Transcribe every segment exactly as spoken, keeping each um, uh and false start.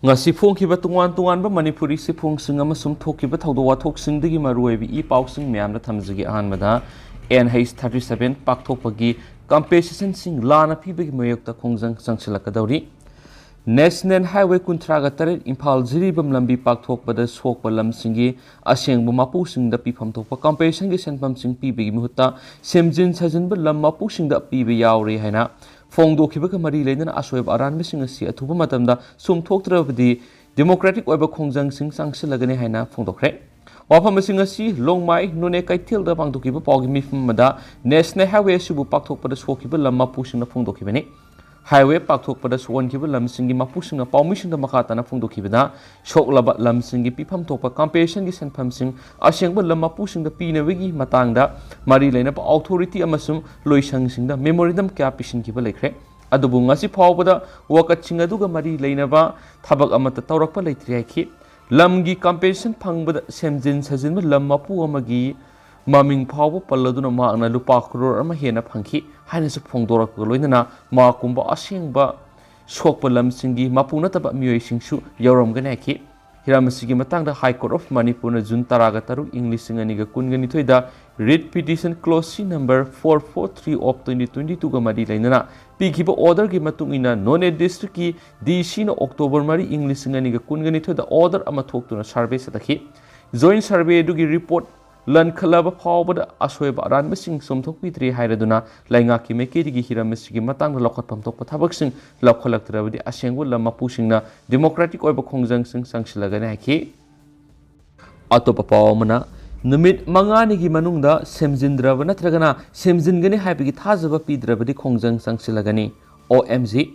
ꯉꯁꯤ ꯐꯣꯡꯈꯤꯕ ꯇꯣꯉꯥꯟ ꯇꯣꯉꯥꯟꯕ ꯃꯅꯤꯄꯨꯔꯤ ꯆꯦꯐꯣꯡꯁꯤꯡ ꯑꯃꯁꯨꯡ ꯊꯣꯛꯈꯤꯕ ꯊꯧꯗꯣꯛ ꯋꯥꯊꯣꯛꯁꯤꯡꯗꯒꯤ ꯃꯔꯨꯑꯣꯏꯕ ꯏ ꯄꯥꯎꯁꯤꯡ ꯃꯌꯥꯝꯗ ꯊꯝꯖꯒꯦ꯫ ꯑꯍꯥꯟꯕꯗ, ꯑꯦꯟ ꯍꯩꯆ ꯊꯥꯔꯇꯤ ꯁꯚꯦꯟ ꯄꯥꯛꯊꯣꯛꯄꯒꯤ ꯀꯝꯄꯦꯟꯁꯦꯁꯟꯁꯤꯡ ꯂꯥꯟꯅ ꯄꯤꯕꯒꯤ ꯃꯥꯌꯣꯛꯇ ꯈꯣꯡꯖꯪ ꯆꯪꯁꯤꯜꯂꯛꯀꯗꯧꯔꯤ꯫ ꯅꯦꯁꯅꯦꯜ ꯍꯥꯏꯋꯦ ꯀꯨꯟꯊ꯭ꯔꯥꯒ ꯇꯔꯦꯠ ꯏꯝꯐꯥꯜ ꯖꯤꯔꯤꯕꯥꯝ ꯂꯝꯕꯤ ꯄꯥꯛꯊꯣꯛꯄꯗ ꯁꯣꯛꯄ ꯂꯝꯁꯤꯡꯒꯤ ꯑꯁꯦꯡꯕ ꯃꯄꯨꯁꯤꯡꯗ ꯄꯤꯐꯝ ꯊꯣꯛꯄ ꯀꯝꯄꯦꯟꯁꯦꯁꯟꯒꯤ ꯁꯦꯟꯐꯝꯁꯤꯡ ꯄꯤꯕꯒꯤ ꯃꯍꯨꯠꯇ ꯁꯦꯝꯖꯤꯟ ꯁꯥꯖꯤꯟꯕ ꯂꯝ ꯃꯄꯨꯁꯤꯡꯗ ꯄꯤꯕ ꯌꯥꯎꯔꯦ ꯍꯥꯏꯅ ꯐꯣꯡꯗꯣꯛꯈꯤꯕꯒ ꯃꯔꯤ ꯂꯩꯅꯅ ꯑꯁꯣꯏꯕ ꯑꯔꯥꯟꯕꯁꯤꯡ ꯑꯁꯤ ꯑꯊꯨꯕ ꯃꯇꯝꯗ ꯆꯨꯝꯊꯣꯛꯇ꯭ꯔꯕꯗꯤ ꯗꯦꯃꯣꯀ꯭ꯔꯦꯇꯤꯛ ꯑꯣꯏꯕ ꯈꯣꯡꯖꯪꯁꯤꯡ ꯆꯪꯁꯤꯜꯂꯒꯅꯤ ꯍꯥꯏꯅ ꯐꯣꯡꯗꯣꯛꯈ꯭ꯔꯦ꯫ ꯋꯥꯐꯝꯁꯤꯡ ꯑꯁꯤ ꯂꯣꯡꯃꯥꯏ ꯅꯣꯅꯦ ꯀꯩꯊꯦꯜꯗ ꯄꯥꯡꯊꯣꯛꯈꯤꯕ ꯄꯥꯎꯒꯤ ꯃꯤꯐꯝ ꯑꯃꯗ ꯅꯦꯁꯅꯦꯜ ꯍꯥꯏꯋꯦ ꯑꯁꯤꯕꯨ ꯄꯥꯛꯊꯣꯛꯄꯗ ꯁꯣꯛꯈꯤꯕ ꯂꯝ ꯃꯄꯨꯁꯤꯡꯅ ꯐꯣꯡꯗꯣꯛꯈꯤꯕꯅꯤ꯫ ꯍꯥꯏꯋꯦ ꯄꯥꯛꯊꯣꯛꯄꯗ ꯁꯣꯛꯍꯟꯈꯤꯕ ꯂꯝꯁꯤꯡꯒꯤ ꯃꯄꯨꯁꯤꯡꯅ ꯄꯥꯎꯃꯤꯁꯤꯡꯗ ꯃꯈꯥ ꯇꯥꯅ ꯐꯣꯡꯗꯣꯛꯈꯤꯕꯗ, ꯁꯣꯛꯂꯕ ꯂꯝꯁꯤꯡꯒꯤ ꯄꯤꯐꯝ ꯊꯣꯛꯄ ꯀꯝꯄꯦꯟꯁꯦꯁꯟꯒꯤ ꯁꯦꯟꯐꯝꯁꯤꯡ ꯑꯁꯦꯡꯕ ꯂꯝ ꯃꯄꯨꯁꯤꯡꯗ ꯄꯤꯅꯕꯒꯤ ꯃꯇꯥꯡꯗ ꯃꯔꯤ ꯂꯩꯅꯕ ꯑꯣꯊꯣꯔꯤꯇꯤ ꯑꯃꯁꯨꯡ ꯂꯣꯏꯁꯪꯁꯤꯡꯗ ꯃꯦꯃꯣꯔꯦꯟꯗꯝ ꯀꯌꯥ ꯄꯤꯁꯤꯟꯈꯤꯕ ꯂꯩꯈ꯭ꯔꯦ꯫ ꯑꯗꯨꯕꯨ ꯉꯁꯤ ꯐꯥꯎꯕꯗ ꯋꯥꯀꯠꯁꯤꯡ ꯑꯗꯨꯒ ꯃꯔꯤ ꯂꯩꯅꯕ ꯊꯕꯛ ꯑꯃꯠꯇ ꯇꯧꯔꯛꯄ ꯂꯩꯇ꯭ꯔꯤ ꯍꯥꯏꯈꯤ꯫ ꯂꯝꯒꯤ ꯀꯝꯄꯦꯟꯁꯦꯁꯟ ꯐꯪꯕꯗ ꯁꯦꯝꯖꯤꯟ ꯁꯥꯖꯤꯟꯕ ꯂꯝ ꯃꯄꯨ ꯑꯃꯒꯤ ꯃꯃꯤꯡ ꯐꯥꯎꯕ ꯄꯜꯂꯗꯨꯅ ꯃꯍꯥꯛꯅ ꯂꯨꯄꯥ ꯀ꯭ꯔꯣꯔ ꯑꯃ ꯍꯦꯟꯅ ꯐꯪꯈꯤ ꯍꯥꯏꯅꯁꯨ ꯐꯣꯡꯗꯣꯔꯛꯄꯒ ꯂꯣꯏꯅꯅ ꯃꯥꯒꯨꯝꯕ ꯑꯁꯦꯡꯕ ꯁꯣꯛꯄ ꯂꯝꯁꯤꯡꯒꯤ ꯃꯄꯨ ꯅꯠꯇꯕ ꯃꯤꯑꯣꯏꯁꯤꯡꯁꯨ ꯌꯥꯎꯔꯝꯒꯅꯤ ꯍꯥꯏꯈꯤ꯫ ꯍꯤꯔꯝ ꯑꯁꯤꯒꯤ ꯃꯇꯥꯡꯗ ꯍꯥꯏ ꯀꯣꯔꯠ ꯑꯣꯐ ꯃꯅꯤꯄꯨꯔꯅ ꯖꯨꯟ ꯇꯔꯥꯒ ꯇꯔꯨꯛ, ꯏꯪ ꯂꯤꯁꯤꯡ ꯑꯅꯤꯒ ꯀꯨꯟꯒ ꯅꯤꯊꯣꯏꯗ ꯔꯤꯠ ꯄꯤꯇꯤꯁꯟ ꯀ꯭ꯂꯣꯁ C number four four three of twenty twenty ꯇꯨꯒ ꯃꯔꯤ ꯂꯩꯅꯅ ꯄꯤꯈꯤꯕ ꯑꯣꯔꯗꯔꯒꯤ ꯃꯇꯨꯡ ꯏꯟꯅ ꯅꯣꯅꯦ ꯗꯤꯁꯇ꯭ꯔꯤꯛꯀꯤ ꯗꯤ ꯁꯤꯅ ꯑꯣꯛꯇꯣꯕꯔ ꯃꯔꯤ, ꯏꯪ ꯂꯤꯁꯤꯡ ꯑꯅꯤꯒ ꯀꯨꯟꯒ ꯅꯤꯊꯣꯏꯗ ꯑꯣꯔꯗꯔ ꯑꯃ ꯊꯣꯛꯇꯨꯅ ꯁꯔꯚꯦ ꯆꯠꯊꯈꯤ꯫ ꯖꯣꯏꯟ ꯁꯔꯚꯦ ꯑꯗꯨꯒꯤ ꯔꯤꯄꯣꯔꯠ ꯂꯟꯈꯠꯂꯕ ꯐꯥꯎꯕꯗ ꯑꯁꯣꯏꯕ ꯑꯔꯥꯟꯕꯁꯤꯡ ꯆꯨꯝꯊꯣꯛꯄꯤꯗ꯭ꯔꯤ ꯍꯥꯏꯔꯗꯨꯅ ꯂꯩꯉꯥꯛꯀꯤ ꯃꯥꯏꯀꯩꯗꯒꯤ ꯍꯤꯔꯝ ꯑꯁꯤꯒꯤ ꯃꯇꯥꯡꯗ ꯂꯧꯈꯠꯐꯝ ꯊꯣꯛꯄ ꯊꯕꯛꯁꯤꯡ ꯂꯧꯈꯠꯂꯛꯇ꯭ꯔꯕꯗꯤ ꯑꯁꯦꯡꯕ ꯂꯝ ꯃꯄꯨꯁꯤꯡꯅ ꯗꯦꯃꯣꯀ꯭ꯔꯦꯇꯤꯛ ꯑꯣꯏꯕ ꯈꯣꯡꯖꯪꯁꯤꯡ ꯆꯪꯁꯤꯜꯂꯒꯅꯤ ꯍꯥꯏꯈꯤ꯫ ꯑꯇꯣꯞꯄ ꯄꯥꯎ ꯑꯃꯅ, ꯅꯨꯃꯤꯠ ꯃꯉꯥꯅꯤꯒꯤ ꯃꯅꯨꯡꯗ ꯁꯦꯝꯖꯤꯟꯗ꯭ꯔꯕ ꯅꯠꯇ꯭ꯔꯒꯅ ꯁꯦꯝꯖꯤꯟꯒꯅꯤ ꯍꯥꯏꯕꯒꯤ ꯊꯥꯖꯕ ꯄꯤꯗ꯭ꯔꯕꯗꯤ ꯈꯣꯡꯖꯪ ꯆꯪꯁꯤꯜꯂꯒꯅꯤ꯫ ꯑꯣ ꯑꯦꯝ ꯖꯤ꯫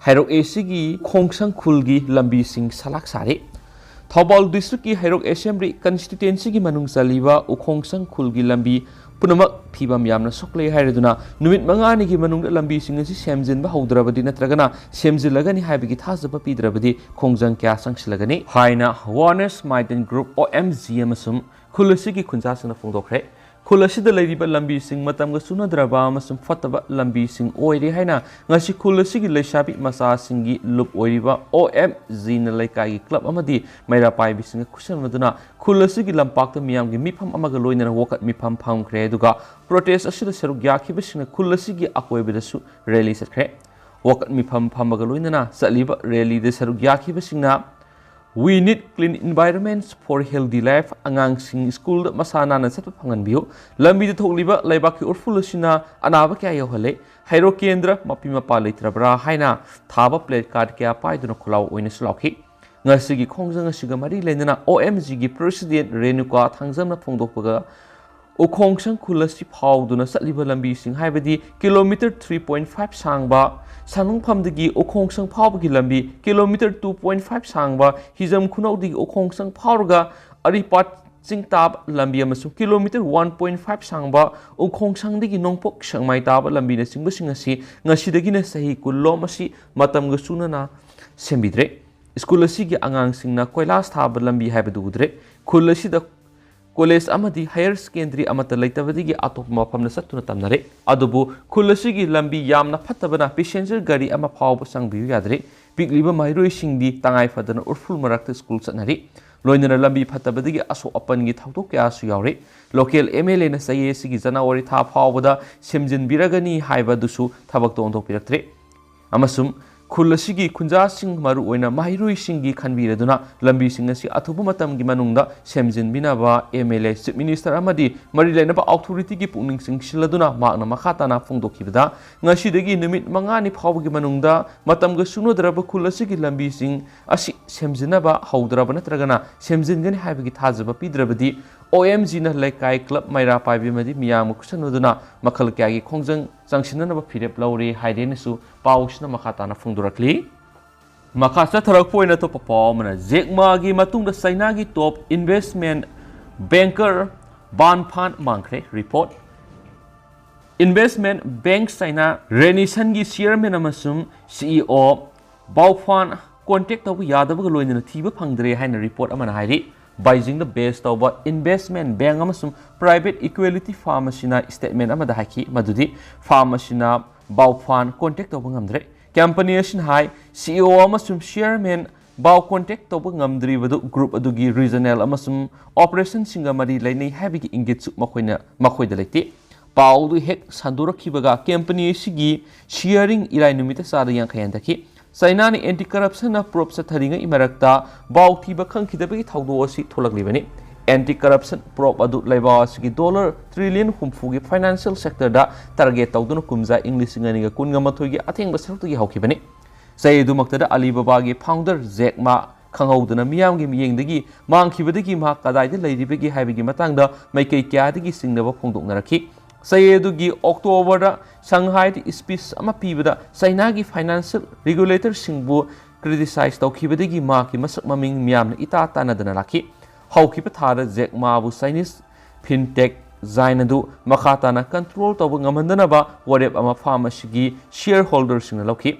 ꯍꯩꯔꯣꯛ ꯑꯦ ꯁꯤꯒꯤ ꯈꯣꯡꯁꯪ ꯈꯨꯜꯒꯤ ꯂꯝꯕꯤꯁꯤꯡ ꯁꯂꯥꯛ ꯁꯥꯔꯤ꯫ ꯊꯧꯕꯥꯜ ꯗꯤꯁꯇ꯭ꯔꯤꯛꯀꯤ ꯍꯩꯔꯣꯛ ꯑꯦꯁꯦꯝꯕ꯭ꯂꯤ ꯀꯟꯁꯇꯤꯇ꯭ꯋꯦꯟꯁꯤꯒꯤ ꯃꯅꯨꯡ ꯆꯜꯂꯤꯕ ꯎꯈꯣꯡꯁꯪ ꯈꯨꯜꯒꯤ ꯂꯝꯕꯤ ꯄꯨꯝꯅꯃꯛ ꯐꯤꯕꯝ ꯌꯥꯝꯅ ꯁꯣꯛꯂꯦ ꯍꯥꯏꯔꯗꯨꯅ ꯅꯨꯃꯤꯠ ꯃꯉꯥꯅꯤꯒꯤ ꯃꯅꯨꯡꯗ ꯂꯝꯕꯤꯁꯤꯡ ꯑꯁꯤ ꯁꯦꯝꯖꯤꯟꯕ ꯍꯧꯗ꯭ꯔꯕꯗꯤ ꯅꯠꯇ꯭ꯔꯒꯅ ꯁꯦꯝꯖꯤꯜꯂꯒꯅꯤ ꯍꯥꯏꯕꯒꯤ ꯊꯥꯖꯕ ꯄꯤꯗ꯭ꯔꯕꯗꯤ ꯈꯣꯡꯖꯪ ꯀꯌꯥ ꯆꯪꯁꯤꯜꯂꯒꯅꯤ ꯍꯥꯏꯅ ꯋꯥꯔꯅꯦꯁ ꯃꯥꯏꯗꯟ ꯒ꯭ꯔꯨꯞ ꯑꯣ ꯑꯦꯝ ꯖꯤ ꯑꯃꯁꯨꯡ ꯈꯨꯜ ꯑꯁꯤꯒꯤ ꯈꯨꯟꯖꯥꯁꯤꯡꯅ ꯐꯣꯡꯗꯣꯛꯈ꯭ꯔꯦ꯫ ꯈꯨꯜ ꯑꯁꯤꯗ ꯂꯩꯔꯤꯕ ꯂꯝꯕꯤꯁꯤꯡ ꯃꯇꯝꯒ ꯆꯨꯅꯗ꯭ꯔꯕ ꯑꯃꯁꯨꯡ ꯐꯠꯇꯕ ꯂꯝꯕꯤꯁꯤꯡ ꯑꯣꯏꯔꯦ ꯍꯥꯏꯅ ꯉꯁꯤ ꯈꯨꯜ ꯑꯁꯤꯒꯤ ꯂꯩꯁꯥꯕꯤ ꯃꯆꯥꯁꯤꯡꯒꯤ ꯂꯨꯞ ꯑꯣꯏꯔꯤꯕ ꯑꯣ ꯑꯦꯝ ꯖꯤꯅ ꯂꯩꯀꯥꯏꯒꯤ ꯀ꯭ꯂꯕ ꯑꯃꯗꯤ ꯃꯩꯔꯥ ꯄꯥꯏꯕꯤꯁꯤꯡꯒ ꯈꯨꯠꯁꯝꯅꯗꯨꯅ ꯈꯨꯜ ꯑꯁꯤꯒꯤ ꯂꯝꯄꯥꯛꯇ ꯃꯤꯌꯥꯝꯒꯤ ꯃꯤꯐꯝ ꯑꯃꯒ ꯂꯣꯏꯅꯅ ꯋꯥꯀꯠ ꯃꯤꯐꯝ ꯐꯝꯈ꯭ꯔꯦ꯫ ꯑꯗꯨꯒ ꯄ꯭ꯔꯣꯇꯦꯁ ꯑꯁꯤꯗ ꯁꯔꯨꯛ ꯌꯥꯈꯤꯕꯁꯤꯡꯅ ꯈꯨꯜ ꯑꯁꯤꯒꯤ ꯑꯀꯣꯏꯕꯗꯁꯨ ꯔꯦꯂꯤ ꯆꯠꯈ꯭ꯔꯦ꯫ ꯋꯥꯀꯠ ꯃꯤꯐꯝ ꯐꯝꯕꯒ ꯂꯣꯏꯅꯅ ꯆꯠꯂꯤꯕ ꯔꯦꯂꯤꯗ ꯁꯔꯨꯛ ꯌꯥꯈꯤꯕꯁꯤꯡꯅ "We need clean environments for healthy life, ꯑꯉꯥꯡꯁꯤꯡ ꯁ꯭ꯀꯨꯜꯗ ꯃꯁꯥ ꯅꯥꯟꯅ ꯆꯠꯄ ꯐꯪꯍꯟꯕꯤꯌꯨ, ꯂꯝꯕꯤꯗ ꯊꯣꯛꯂꯤꯕ ꯂꯩꯕꯥꯛꯀꯤ ꯎꯔꯐꯨꯜ ꯑꯁꯤꯅ ꯑꯅꯥꯕ ꯀꯌꯥ ꯌꯧꯍꯜꯂꯦ, ꯍꯩꯔꯣꯛ ꯀꯦꯟꯗ꯭ꯔ ꯃꯄꯤ ꯃꯄꯥ ꯂꯩꯇ꯭ꯔꯕ꯭ꯔꯥ?" ꯍꯥꯏꯅ ꯊꯥꯕ ꯄ꯭ꯂꯦ ꯀꯥꯔꯗ ꯀꯌꯥ ꯄꯥꯏꯗꯨꯅ ꯈꯣꯜꯂꯥꯎ ꯑꯣꯏꯅꯁꯨ ꯂꯥꯎꯈꯤ꯫ ꯉꯁꯤꯒꯤ ꯈꯣꯡꯖꯪ ꯑꯁꯤꯒ ꯃꯔꯤ ꯂꯩꯅꯅ ꯑꯣ ꯑꯦꯝ ꯖꯤꯒꯤ ꯄ꯭ꯔꯦꯁꯤꯗꯦꯟ ꯔꯦꯅꯨꯀꯥ ꯊꯥꯡꯖꯝꯅ ꯐꯣꯡꯗꯣꯛꯄꯒ ꯎꯈꯣꯡꯁꯪ ꯈꯨꯜ ꯑꯁꯤ ꯐꯥꯎꯗꯨꯅ ꯆꯠꯂꯤꯕ ꯂꯝꯕꯤꯁꯤꯡ, ꯍꯥꯏꯕꯗꯤ ꯀꯤꯂꯣꯃꯤꯇꯔ ꯊ꯭ꯔꯤ ꯄꯣꯏꯟ ꯐꯥꯏꯚ ꯁꯥꯡꯕ ꯁꯪꯅꯨꯡꯐꯝꯗꯒꯤ ꯎꯈꯣꯡꯁꯪ ꯐꯥꯎꯕꯒꯤ ꯂꯝꯕꯤ, ꯀꯤꯂꯣꯃꯤꯇꯔ ꯇꯨ ꯄꯣꯏꯟ ꯐꯥꯏꯚ ꯁꯥꯡꯕ ꯍꯤꯖꯝ ꯈꯨꯅꯧꯗꯒꯤ ꯎꯈꯣꯡꯁꯪ ꯐꯥꯎꯔꯒ ꯑꯔꯤꯄꯥꯠ ꯆꯤꯡ ꯇꯥꯕ ꯂꯝꯕꯤ ꯑꯃꯁꯨꯡ ꯀꯤꯂꯣꯃꯤꯇꯔ ꯋꯥꯟ ꯄꯣꯏꯟ ꯐꯥꯏꯚ ꯁꯥꯡꯕ ꯎꯈꯣꯡꯁꯪꯗꯒꯤ ꯅꯣꯡꯄꯣꯛ ꯁꯦꯛꯃꯥꯏ ꯇꯥꯕ ꯂꯝꯕꯤꯅꯆꯤꯡꯕꯁꯤꯡ ꯑꯁꯤ ꯉꯁꯤꯗꯒꯤꯅ ꯆꯍꯤ ꯀꯨꯟꯂꯣꯝ ꯑꯁꯤ ꯃꯇꯝꯒ ꯆꯨꯅꯅ ꯁꯦꯝꯕꯤꯗ꯭ꯔꯦ꯫ ꯁ꯭ꯀꯨꯜ ꯑꯁꯤꯒꯤ ꯑꯉꯥꯡꯁꯤꯡꯅ ꯀꯣꯏꯂꯥꯁ ꯊꯥꯕ ꯂꯝꯕꯤ ꯍꯥꯏꯕꯗꯨ ꯎꯗ꯭ꯔꯦ꯫ ꯈꯨꯜ ꯑꯁꯤꯗ ꯀꯣꯂꯦꯖ ꯑꯃꯗꯤ ꯍꯥꯌꯔ ꯁꯦꯀꯦꯟꯗꯔꯤ ꯑꯃꯠꯇ ꯂꯩꯇꯕꯗꯒꯤ ꯑꯇꯣꯞꯄ ꯃꯐꯝꯗ ꯆꯠꯇꯨꯅ ꯇꯝꯅꯔꯦ꯫ ꯑꯗꯨꯕꯨ ꯈꯨꯜ ꯑꯁꯤꯒꯤ ꯂꯝꯕꯤ ꯌꯥꯝꯅ ꯐꯠꯇꯕꯅ ꯄꯦꯁꯦꯟꯖꯔ ꯒꯥꯔꯤ ꯑꯃ ꯐꯥꯎꯕ ꯆꯪꯕꯤꯌꯨ ꯌꯥꯗ꯭ꯔꯦ꯫ ꯄꯤꯛꯂꯤꯕ ꯃꯍꯩꯔꯣꯏꯁꯤꯡꯗꯤ ꯇꯉꯥꯏ ꯐꯗꯅ ꯎꯔꯐꯨꯜ ꯃꯔꯛꯇ ꯁ꯭ꯀꯨꯜ ꯆꯠꯅꯔꯤ꯫ ꯂꯣꯏꯅꯅ ꯂꯝꯕꯤ ꯐꯠꯇꯕꯗꯒꯤ ꯑꯁꯣꯛ ꯑꯄꯟꯒꯤ ꯊꯧꯗꯣꯛ ꯀꯌꯥꯁꯨ ꯌꯥꯎꯔꯤ꯫ ꯂꯣꯀꯦꯜ ꯑꯦꯝ ꯑꯦꯜ ꯑꯦꯅ ꯆꯌꯦꯠ ꯑꯁꯤꯒꯤ ꯖꯅꯋꯥꯔꯤ ꯊꯥ ꯐꯥꯎꯕꯗ ꯁꯦꯝꯖꯤꯟꯕꯤꯔꯒꯅꯤ ꯍꯥꯏꯕꯗꯨꯁꯨ ꯊꯕꯛꯇ ꯑꯣꯟꯊꯣꯛꯄꯤꯔꯛꯇ꯭ꯔꯦ꯫ ꯑꯃꯁꯨꯡ ꯈꯨꯜ ꯑꯁꯤꯒꯤ ꯈꯨꯟꯖꯥꯁꯤꯡ, ꯃꯔꯨꯑꯣꯏꯅ ꯃꯍꯩꯔꯣꯏꯁꯤꯡꯒꯤ ꯈꯟꯕꯤꯔꯗꯨꯅ ꯂꯝꯕꯤꯁꯤꯡ ꯑꯁꯤ ꯑꯊꯨꯕ ꯃꯇꯝꯒꯤ ꯃꯅꯨꯡꯗ ꯁꯦꯝꯖꯤꯟꯕꯤꯅꯕ M L A, chief minister ꯑꯃꯗꯤ ꯃꯔꯤ ꯂꯩꯅꯕ ꯑꯣꯊꯣꯔꯤꯇꯤꯒꯤ ꯄꯨꯛꯅꯤꯡ ꯆꯤꯡꯁꯤꯜꯂꯗꯨꯅ ꯃꯍꯥꯛꯅ ꯃꯈꯥ ꯇꯥꯅ ꯐꯣꯡꯗꯣꯛꯈꯤꯕꯗ, ꯉꯁꯤꯗꯒꯤ ꯅꯨꯃꯤꯠ ꯃꯉꯥꯅꯤ ꯐꯥꯎꯕꯒꯤ ꯃꯅꯨꯡꯗ ꯃꯇꯝꯒ ꯆꯨꯅꯗ꯭ꯔꯕ ꯈꯨꯜ ꯑꯁꯤꯒꯤ ꯂꯝꯕꯤꯁꯤꯡ ꯑꯁꯤ ꯁꯦꯝꯖꯤꯟꯅꯕ ꯍꯧꯗ꯭ꯔꯕ ꯅꯠꯇ꯭ꯔꯒꯅ ꯁꯦꯝꯖꯤꯟꯒꯅꯤ ꯍꯥꯏꯕꯒꯤ ꯊꯥꯖꯕ ꯄꯤꯗ꯭ꯔꯕꯗꯤ ꯑꯣ ꯑꯦꯝ ꯖꯤꯅ ꯂꯩꯀꯥꯏ ꯀ꯭ꯂꯕ ꯃꯩꯔꯥ ꯄꯥꯏꯕꯤ ꯑꯃꯗꯤ ꯃꯤꯌꯥꯝꯒ ꯈꯨꯠꯁꯝꯅꯗꯨꯅ ꯃꯈꯜ ꯀꯌꯥꯒꯤ ꯈꯣꯡꯖꯪ ꯆꯪꯁꯤꯟꯅꯅꯕ ꯐꯤꯔꯦꯞ ꯂꯧꯔꯦ ꯍꯥꯏꯔꯦꯅꯁꯨ ꯄꯥꯎꯁꯤꯅ ꯃꯈꯥ ꯇꯥꯅ ꯐꯣꯡꯗꯣꯔꯛꯂꯤ꯫ ꯃꯈꯥ ꯆꯠꯊꯔꯛꯄ ꯑꯣꯏꯅ ꯑꯇꯣꯞꯄ ꯄꯥꯎ ꯑꯃꯅ, ꯖꯦꯛꯃꯥꯒꯤ ꯃꯇꯨꯡꯗ ꯆꯩꯅꯥꯒꯤ ꯇꯣꯞ ꯏꯟꯚꯦꯁꯃꯦꯟ ꯕꯦꯡꯀꯔ ꯕꯥꯟ ꯐꯥꯟ ꯃꯥꯡꯈ꯭ꯔꯦ꯫ ꯔꯤꯄꯣꯔꯠ꯫ ꯏꯟꯚꯦꯁꯃꯦꯟ ꯕꯦꯡ ꯆꯩꯅꯥ ꯔꯦꯅꯤꯁꯟꯒꯤ ꯆꯤꯌꯔꯃꯦꯟ ꯑꯃꯁꯨꯡ ꯁꯤ ꯏ ꯑꯣ ꯕꯥꯎꯐꯥꯟ ꯀꯣꯟꯇꯦꯛ ꯇꯧꯕ ꯌꯥꯗꯕꯒ ꯂꯣꯏꯅꯅ ꯊꯤꯕ ꯐꯪꯗ꯭ꯔꯦ ꯍꯥꯏꯅ ꯔꯤꯄꯣꯔꯠ ꯑꯃꯅ ꯍꯥꯏꯔꯤ꯫ ꯕꯥꯏꯖꯤꯡꯗ ꯕꯦꯁ ꯇꯧꯕ ꯏꯟꯚꯦꯁ꯭ꯠꯃꯦꯟꯠ ꯕꯦꯡꯛ ꯑꯃꯁꯨꯡ ꯄ꯭ꯔꯥꯏꯚꯦꯠ ꯏꯀ꯭ꯋꯤꯇꯤ ꯐꯥꯔꯝ ꯑꯁꯤꯅ ꯁ꯭ꯇꯦꯠꯃꯦꯟꯠ ꯑꯃꯗ ꯍꯥꯏꯈꯤ ꯃꯗꯨꯗꯤ ꯐꯥꯔꯝ ꯑꯁꯤꯅ ꯕꯥꯎꯐꯥꯟ ꯀꯣꯟꯇꯦꯛ ꯇꯧꯕ ꯉꯝꯗ꯭ꯔꯦ꯫ ꯀꯝꯄꯅꯤ ꯑꯁꯤꯅ ꯍꯥꯏ, ꯁꯤꯏꯑꯣ ꯑꯃꯁꯨꯡ ꯆꯦꯌꯔꯃꯦꯟ ꯕꯥꯎ ꯀꯣꯟꯇꯦꯛ ꯇꯧꯕ ꯉꯝꯗ꯭ꯔꯤꯕꯗꯨ ꯒ꯭ꯔꯨꯞ ꯑꯗꯨꯒꯤ ꯔꯤꯖꯅꯦꯜ ꯑꯃꯁꯨꯡ ꯑꯣꯄꯔꯦꯁꯟꯁꯤꯡꯒ ꯃꯔꯤ ꯂꯩꯅꯩ ꯍꯥꯏꯕꯒꯤ ꯏꯪꯒꯤꯠꯁꯨ ꯃꯈꯣꯏꯅ, ꯃꯈꯣꯏꯗ ꯂꯩꯇꯦ꯫ ꯄꯥꯎꯗꯨ ꯍꯦꯛ ꯁꯟꯗꯣꯔꯛꯈꯤꯕꯒ ꯀꯝꯄꯅꯤ ꯑꯁꯤꯒꯤ ꯁꯤꯌꯔꯤꯡ ꯏꯔꯥꯏ ꯅꯨꯃꯤꯠꯇ ꯆꯥꯗ ꯌꯥꯡꯈꯩ ꯍꯟꯊꯈꯤ꯫ ꯆꯥꯏꯅꯥꯅ ꯑꯦꯟꯇꯤ ꯀꯔꯞꯁꯟꯅ ꯄ꯭ꯔꯣꯕ ꯆꯠꯊꯔꯤꯉꯩ ꯃꯔꯛꯇ ꯕꯥꯎ ꯊꯤꯕ ꯈꯪꯈꯤꯗꯕꯒꯤ ꯊꯧꯗꯣꯛ ꯑꯁꯤ ꯊꯣꯛꯂꯛꯂꯤꯕꯅꯤ꯫ ꯑꯦꯟꯇꯤ ꯀꯔꯞꯁꯟ ꯄ꯭ꯔꯣꯕ ꯑꯗꯨ ꯂꯩꯕꯥꯛ ꯑꯁꯤꯒꯤ ꯗꯣꯂꯔ ꯇ꯭ꯔꯤꯂꯤꯌꯟ ꯍꯨꯝꯐꯨꯒꯤ ꯐꯥꯏꯅꯥꯟꯁꯤꯌꯦꯜ ꯁꯦꯛꯇꯔꯗ ꯇꯥꯔꯒꯦꯠ ꯇꯧꯗꯨꯅ ꯀꯨꯝꯖꯥ ꯏꯪ ꯂꯤꯁꯤꯡ ꯑꯅꯤꯒ ꯀꯨꯟꯒ ꯃꯥꯊꯣꯏꯒꯤ ꯑꯊꯦꯡꯕ ꯁꯔꯨꯛꯇꯒꯤ ꯍꯧꯈꯤꯕꯅꯤ꯫ ꯆꯍꯤ ꯑꯗꯨꯃꯛꯇꯗ ꯑꯂꯤꯕꯥꯕꯥꯒꯤ ꯐꯥꯎꯟꯗꯔ ꯖꯦꯛ ꯃꯥ ꯈꯪꯍꯧꯗꯅ ꯃꯤꯌꯥꯝꯒꯤ ꯃꯤꯠꯌꯦꯡꯗꯒꯤ ꯃꯥꯡꯈꯤꯕꯗꯒꯤ ꯃꯍꯥꯛ ꯀꯗꯥꯏꯗ ꯂꯩꯔꯤꯕꯒꯦ ꯍꯥꯏꯕꯒꯤ ꯃꯇꯥꯡꯗ ꯃꯥꯏꯀꯩ ꯀꯌꯥꯗꯒꯤ ꯆꯤꯡꯅꯕ ꯐꯣꯡꯗꯣꯛꯅꯔꯛꯈꯤ꯫ ꯆꯍꯤ ꯑꯗꯨꯒꯤ ꯑꯣꯛꯇꯣꯕꯔꯗ ꯁꯪꯍꯥꯏꯗ ꯁ꯭ꯄꯤꯆ ꯑꯃ ꯄꯤꯕꯗ ꯆꯥꯏꯅꯥꯒꯤ ꯐꯥꯏꯅꯥꯟꯁꯤꯌꯦꯜ ꯔꯤꯒꯨꯂꯦꯇꯔꯁꯤꯡꯕꯨ ꯀ꯭ꯔꯤꯇꯤꯁꯥꯏꯖ ꯇꯧꯈꯤꯕꯗꯒꯤ ꯃꯍꯥꯛꯀꯤ ꯃꯁꯛ ꯃꯃꯤꯡ ꯃꯤꯌꯥꯝꯅ ꯏꯇꯥ ꯇꯥꯟꯅꯗꯅ ꯂꯥꯛꯈꯤ꯫ ꯍꯧꯈꯤꯕ ꯊꯥꯗ ꯖꯦꯛ ꯃꯥꯕꯨ ꯆꯥꯏꯅꯤꯁ ꯐꯤꯟꯇꯦꯛ ꯖꯥꯏꯟ ꯑꯗꯨ ꯃꯈꯥ ꯇꯥꯅ ꯀꯟꯇ꯭ꯔꯣꯜ ꯇꯧꯕ ꯉꯝꯍꯟꯗꯅꯕ ꯋꯥꯔꯦꯞ ꯑꯃ ꯐꯥꯔꯝ ꯑꯁꯤꯒꯤ ꯁꯤꯌꯔ ꯍꯣꯜꯗꯔꯁꯤꯡꯅ ꯂꯧꯈꯤ꯫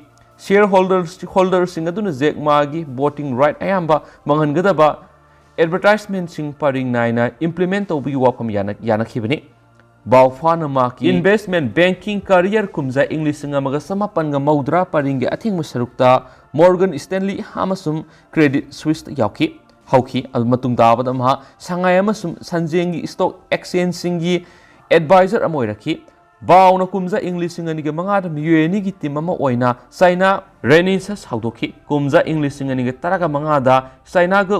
ꯁꯤꯌꯔ ꯍꯣꯜꯗꯔ, ꯍꯣꯜꯗꯔꯁꯤꯡ ꯑꯗꯨꯅ ꯖꯦꯛ ꯃꯥꯒꯤ ꯚꯣꯇꯤꯡ ꯔꯥꯏꯠ ꯑꯌꯥꯝꯕ ꯃꯥꯡꯍꯟꯒꯗꯕ ꯑꯦꯗꯚꯔꯇꯥꯏꯖꯃꯦꯟꯠꯁꯤꯡ ꯄꯔꯤꯡ ꯅꯥꯏꯅ ꯏꯝꯄ꯭ꯂꯤꯃꯦꯟꯠ ꯇꯧꯕꯒꯤ ꯋꯥꯐꯝ ꯌꯥꯅ-, ꯌꯥꯅꯈꯤꯕꯅꯤ꯫ ꯕꯥꯎꯐꯥꯅ ꯃꯍꯥꯛꯀꯤ ꯏꯟꯚꯦꯁ꯭ꯠꯃꯦꯟꯠ ꯕꯦꯡꯀꯤꯡ ꯀꯦꯔꯤꯌꯔ ꯀꯨꯝꯖꯥ ꯏꯪ ꯂꯤꯁꯤꯡ ꯑꯃꯒ ꯆꯃꯥꯄꯟꯒ ꯃꯧꯗ꯭ꯔꯥ ꯄꯔꯤꯡꯒꯤ ꯑꯊꯦꯡꯕ ꯁꯔꯨꯛꯇ ꯃꯣꯔꯒꯟ ꯁ꯭ꯇꯦꯟꯂꯤ ꯑꯃꯁꯨꯡ ꯀ꯭ꯔꯦꯗꯤꯠ ꯁ꯭ꯋꯤꯁꯇ ꯌꯥꯎꯈꯤ꯫ ꯍꯧꯈꯤ꯫ ꯑꯗꯨ ꯃꯇꯨꯡ ꯇꯥꯕꯗ ꯃꯍꯥꯛ ꯁꯉꯥꯏ ꯑꯃꯁꯨꯡ ꯁꯟꯖꯦꯡꯒꯤ ꯁ꯭ꯇꯣꯛ ꯑꯦꯛꯁꯆꯦꯟꯖꯁꯤꯡꯒꯤ ꯑꯦꯗꯚꯥꯏꯖꯔ ꯑꯃ ꯑꯣꯏꯔꯛꯈꯤ꯫ ꯕꯥꯎꯅ ꯀꯨꯝꯖꯥ ꯏꯪ ꯂꯤꯁꯤꯡ ꯑꯅꯤꯒ ꯃꯉꯥꯗ ꯃꯤꯑꯣꯏ ꯑꯅꯤꯒꯤ ꯇꯤꯝ ꯑꯃ ꯑꯣꯏꯅ ꯆꯥꯏꯅꯥ ꯔꯦꯅꯤꯁꯁ ꯍꯧꯗꯣꯛꯈꯤ꯫ ꯀꯨꯝꯖꯥ ꯏꯪ ꯂꯤꯁꯤꯡ ꯑꯅꯤꯒ ꯇꯔꯥꯒ ꯃꯉꯥꯗ ꯆꯥꯏꯅꯥꯒ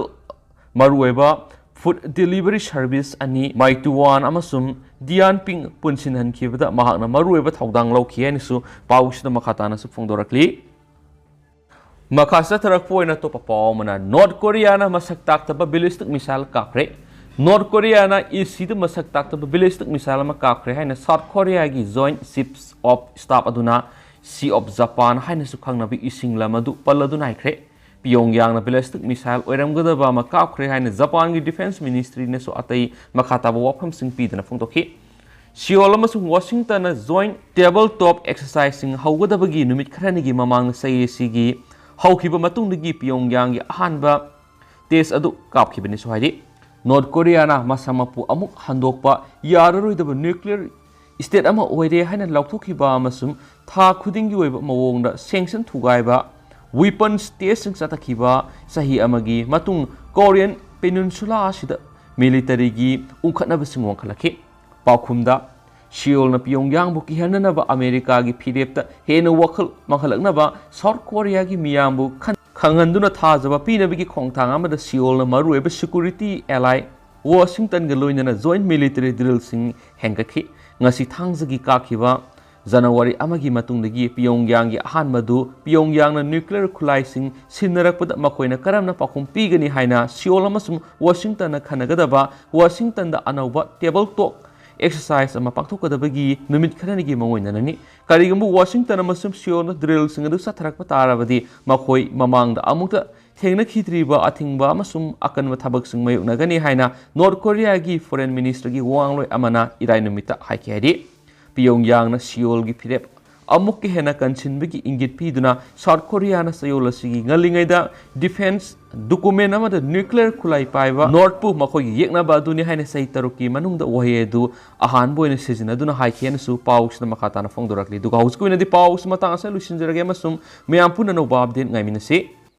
ꯃꯔꯨꯑꯣꯏꯕ ꯐꯨꯗ ꯗꯦꯂꯤꯚꯔꯤ ꯁꯔꯚꯤꯁ ꯑꯅꯤ, ꯃꯥꯏꯇꯨꯋꯥꯟ ꯑꯃꯁꯨꯡ ꯗꯤꯌꯥꯟꯄꯤꯡ ꯄꯨꯟꯁꯤꯟꯍꯟꯈꯤꯕꯗ ꯃꯍꯥꯛꯅ ꯃꯔꯨꯑꯣꯏꯕ ꯊꯧꯗꯥꯡ ꯂꯧꯈꯤ ꯍꯥꯏꯅꯁꯨ ꯄꯥꯎꯁꯤꯗ ꯃꯈꯥ ꯇꯥꯅꯁꯨ ꯐꯣꯡꯗꯣꯔꯛꯂꯤ꯫ ꯃꯈꯥ ꯆꯠꯊꯔꯛꯄ ꯑꯣꯏꯅ ꯑꯇꯣꯞꯄ ꯄꯥꯎ ꯑꯃꯅ, ꯅꯣꯔꯠ ꯀꯣꯔꯤꯌꯥꯅ ꯃꯁꯛ ꯇꯥꯛꯇꯕ ꯕꯦꯂꯤꯁꯇꯤꯛ ꯃꯤꯁꯥꯏꯜ ꯀꯥꯞꯈ꯭ꯔꯦ꯫ ꯅꯣꯔꯠ ꯀꯣꯔꯤꯌꯥꯅ ꯏꯁꯤꯗ ꯃꯁꯛ ꯇꯥꯛꯇꯕ ꯕꯦꯂꯤꯁꯇꯤꯛ ꯃꯤꯁꯥꯏꯜ ꯑꯃ ꯀꯥꯞꯈ꯭ꯔꯦ ꯍꯥꯏꯅ ꯁꯥꯎꯠ ꯀꯣꯔꯤꯌꯥꯒꯤ ꯖꯣꯏꯟꯠ ꯆꯤꯐꯁ ꯑꯣꯐ ꯁ꯭ꯇꯥꯐ ꯑꯗꯨꯅ ꯁꯤ ꯑꯣꯐ ꯖꯄꯥꯟ ꯍꯥꯏꯅꯁꯨ ꯈꯪꯅꯕ ꯏꯁꯤꯡ ꯂꯝ ꯑꯗꯨ ꯄꯜꯂꯗꯨꯅ ꯍꯥꯏꯈ꯭ꯔꯦ꯫ ꯄꯤꯌꯣꯡꯌꯥꯡꯅ ꯕꯦꯂꯤꯁꯇꯤꯛ ꯃꯤꯁꯥꯏꯜ ꯑꯣꯏꯔꯝꯒꯗꯕ ꯑꯃ ꯀꯥꯞꯈ꯭ꯔꯦ ꯍꯥꯏꯅ ꯖꯄꯥꯟꯒꯤ ꯗꯤꯐꯦꯟꯁ ꯃꯤꯅꯤꯁꯇ꯭ꯔꯤꯅꯁꯨ ꯑꯇꯩ ꯃꯈꯥ ꯇꯥꯕ ꯋꯥꯐꯝꯁꯤꯡ ꯄꯤꯗꯅ ꯐꯣꯡꯗꯣꯛꯈꯤ꯫ ꯁꯤꯑꯣꯜ ꯑꯃꯁꯨꯡ ꯋꯥꯁꯤꯡꯇꯟꯅ ꯖꯣꯏꯟꯠ ꯇꯦꯕꯜ ꯇꯣꯞ ꯑꯦꯛꯁꯔꯁꯥꯏꯖꯁꯤꯡ ꯍꯧꯒꯗꯕꯒꯤ ꯅꯨꯃꯤꯠ ꯈꯔꯅꯤꯒꯤ ꯃꯃꯥꯡꯗ ꯆꯍꯤ ꯑꯁꯤꯒꯤ ꯍꯧꯈꯤꯕ ꯃꯇꯨꯡꯗꯒꯤ ꯄꯤꯌꯣꯡꯌꯥꯡꯒꯤ ꯑꯍꯥꯟꯕ ꯇꯦꯁ ꯑꯗꯨ ꯀꯥꯞꯈꯤꯕꯅꯤꯁꯨ ꯍꯥꯏꯔꯤ꯫ ꯅꯣꯔꯠ ꯀꯣꯔꯤꯌꯥꯅ ꯃꯁꯥꯃꯛꯄꯨ ꯑꯃꯨꯛ ꯍꯟꯗꯣꯛꯄ ꯌꯥꯔꯔꯣꯏꯗꯕ ꯅ꯭ꯌꯨꯀ꯭ꯂꯤꯌꯔ ꯁ꯭ꯇꯦꯠ ꯑꯃ ꯑꯣꯏꯔꯦ ꯍꯥꯏꯅ ꯂꯥꯎꯊꯣꯛꯈꯤꯕ ꯑꯃꯁꯨꯡ ꯊꯥ ꯈꯨꯗꯤꯡꯒꯤ ꯑꯣꯏꯕ ꯃꯑꯣꯡꯗ ꯁꯦꯡꯁꯟ ꯊꯨꯒꯥꯏꯕ ꯋꯤꯄꯟꯁ ꯇꯦꯁꯁꯤꯡ ꯆꯠꯊꯈꯤꯕ ꯆꯍꯤ ꯑꯃꯒꯤ ꯃꯇꯨꯡ ꯀꯣꯔꯤꯌꯟ ꯄꯦꯅꯤꯟꯁꯨꯂꯥ ꯑꯁꯤꯗ ꯃꯤꯂꯤꯇꯔꯤꯒꯤ ꯎꯪꯈꯠꯅꯕꯁꯤꯡ ꯋꯥꯡꯈꯠꯂꯛꯈꯤ꯫ ꯄꯥꯎꯈꯨꯝꯗ, ꯁꯤꯑꯣꯜꯅ ꯄꯤꯌꯣꯡꯌꯥꯡꯕꯨ ꯀꯤꯍꯟꯅꯅꯕ ꯑꯃꯦꯔꯤꯀꯥꯒꯤ ꯐꯤꯔꯦꯞꯇ ꯍꯦꯟꯅ ꯋꯥꯈꯜ ꯃꯥꯡꯍꯜꯂꯛꯅꯕ ꯁꯥꯎꯠ ꯀꯣꯔꯤꯌꯥꯒꯤ ꯃꯤꯌꯥꯝꯕꯨ ꯈꯟ-, ꯈꯪꯍꯟꯗꯨꯅ ꯊꯥꯖꯕ ꯄꯤꯅꯕꯒꯤ ꯈꯣꯡꯊꯥꯡ ꯑꯃꯗ ꯁꯤꯑꯣꯜꯅ ꯃꯔꯨꯑꯣꯏꯕ ꯁꯦꯀ꯭ꯌꯨꯔꯤꯇꯤ ꯑꯦꯂꯥꯏ ꯋꯥꯁꯤꯡꯇꯟꯒ ꯂꯣꯏꯅꯅ ꯖꯣꯏꯟꯠ ꯃꯤꯂꯤꯇꯔꯤ ꯗ꯭ꯔꯤꯜꯁꯤꯡ ꯍꯦꯟꯒꯠꯈꯤ꯫ ꯉꯁꯤ ꯊꯥꯡꯖꯒꯤ ꯀꯥꯈꯤꯕ ꯖꯅꯋꯥꯔꯤ ꯑꯃꯒꯤ ꯃꯇꯨꯡꯗꯒꯤ ꯄꯤꯌꯣꯡꯌꯥꯡꯒꯤ ꯑꯍꯥꯟꯕꯗꯨ ꯄꯤꯌꯣꯡꯌꯥꯡꯅ ꯅ꯭ꯌꯨꯀ꯭ꯂꯤꯌꯔ ꯈꯨꯠꯂꯥꯏꯁꯤꯡ ꯁꯤꯖꯤꯟꯅꯔꯛꯄꯗ ꯃꯈꯣꯏꯅ ꯀꯔꯝꯅ ꯄꯥꯎꯈꯨꯝ ꯄꯤꯒꯅꯤ ꯍꯥꯏꯅ ꯁꯤꯑꯣꯜ ꯑꯃꯁꯨꯡ ꯋꯥꯁꯤꯡꯇꯟꯅ ꯈꯟꯅꯒꯗꯕ ꯋꯥꯁꯤꯡꯇꯟꯗ ꯑꯅꯧꯕ ꯇꯦꯕꯜ ꯇꯣꯛ ꯑꯦꯛꯁꯔꯁꯥꯏꯖ ꯑꯃ ꯄꯥꯡꯊꯣꯛꯀꯗꯕꯒꯤ ꯅꯨꯃꯤꯠ ꯈꯔꯅꯤꯒꯤ ꯃꯉꯣꯏꯗꯅꯅꯤ꯫ ꯀꯔꯤꯒꯨꯝꯕ ꯋꯥꯁꯤꯡꯇꯟ ꯑꯃꯁꯨꯡ ꯁꯤꯑꯣꯜꯅ ꯗ꯭ꯔꯤꯜꯁꯤꯡ ꯑꯗꯨ ꯆꯠꯊꯔꯛꯄ ꯇꯥꯔꯕꯗꯤ, ꯃꯈꯣꯏ ꯃꯃꯥꯡꯗ ꯑꯃꯨꯛꯇ ꯊꯦꯡꯅꯈꯤꯗ꯭ꯔꯤꯕ ꯑꯊꯤꯡꯕ ꯑꯃꯁꯨꯡ ꯑꯀꯟꯕ ꯊꯕꯛꯁꯤꯡ ꯃꯥꯌꯣꯛꯅꯒꯅꯤ ꯍꯥꯏꯅ ꯅꯣꯔꯠ ꯀꯣꯔꯤꯌꯥꯒꯤ ꯐꯣꯔꯦꯟ ꯃꯤꯅꯤꯁꯇꯔꯒꯤ ꯋꯥ ꯉꯥꯡꯂꯣꯏ ꯑꯃꯅ ꯏꯔꯥꯏ ꯅꯨꯃꯤꯠꯇ ꯍꯥꯏꯈꯤ ꯍꯥꯏꯔꯤ꯫ ꯄꯤꯌꯣꯡꯌꯥꯡꯅ ꯁꯤꯑꯣꯜꯒꯤ ꯐꯤꯔꯦꯞ ꯑꯃꯨꯛꯀ ꯍꯦꯟꯅ ꯀꯟꯁꯤꯟꯕꯒꯤ ꯏꯪꯒꯤꯠ ꯄꯤꯗꯨꯅ ꯁꯥꯎꯠ ꯀꯣꯔꯤꯌꯥꯅ ꯆꯌꯣꯜ ꯑꯁꯤꯒꯤ ꯉꯜꯂꯤꯉꯩꯗ ꯗꯤꯐꯦꯟꯁ ꯗꯣꯀꯨꯃꯦꯟ ꯑꯃꯗ ꯅ꯭ꯌꯨꯀ꯭ꯂꯤꯌꯔ ꯈꯨꯠꯂꯥꯏ ꯄꯥꯏꯕ ꯅꯣꯔꯠꯄꯨ ꯃꯈꯣꯏꯒꯤ ꯌꯦꯛꯅꯕ ꯑꯗꯨꯅꯤ ꯍꯥꯏꯅ ꯆꯍꯤ ꯇꯔꯨꯛꯀꯤ ꯃꯅꯨꯡꯗ ꯋꯥꯍꯩ ꯑꯗꯨ ꯑꯍꯥꯟꯕ ꯑꯣꯏꯅ ꯁꯤꯖꯤꯟꯅꯗꯨꯅ ꯍꯥꯏꯈꯤ ꯍꯥꯏꯅꯁꯨ ꯄꯥꯎꯁꯤꯗ ꯃꯈꯥ ꯇꯥꯅ ꯐꯣꯡꯗꯣꯔꯛꯂꯤ꯫ ꯑꯗꯨꯒ ꯍꯧꯖꯤꯛꯀꯤ ꯑꯣꯏꯅꯗꯤ ꯄꯥꯎꯁꯤ ꯃꯇꯥꯡ ꯑꯁꯤꯗ ꯂꯣꯏꯁꯤꯟꯖꯔꯒꯦ ꯑꯃꯁꯨꯡ ꯃꯌꯥꯝ ꯄꯨꯟꯅ ꯑꯅꯧꯕ ꯑꯞꯗꯦꯠ ꯉꯥꯏꯃꯤꯟꯅꯁꯤ꯫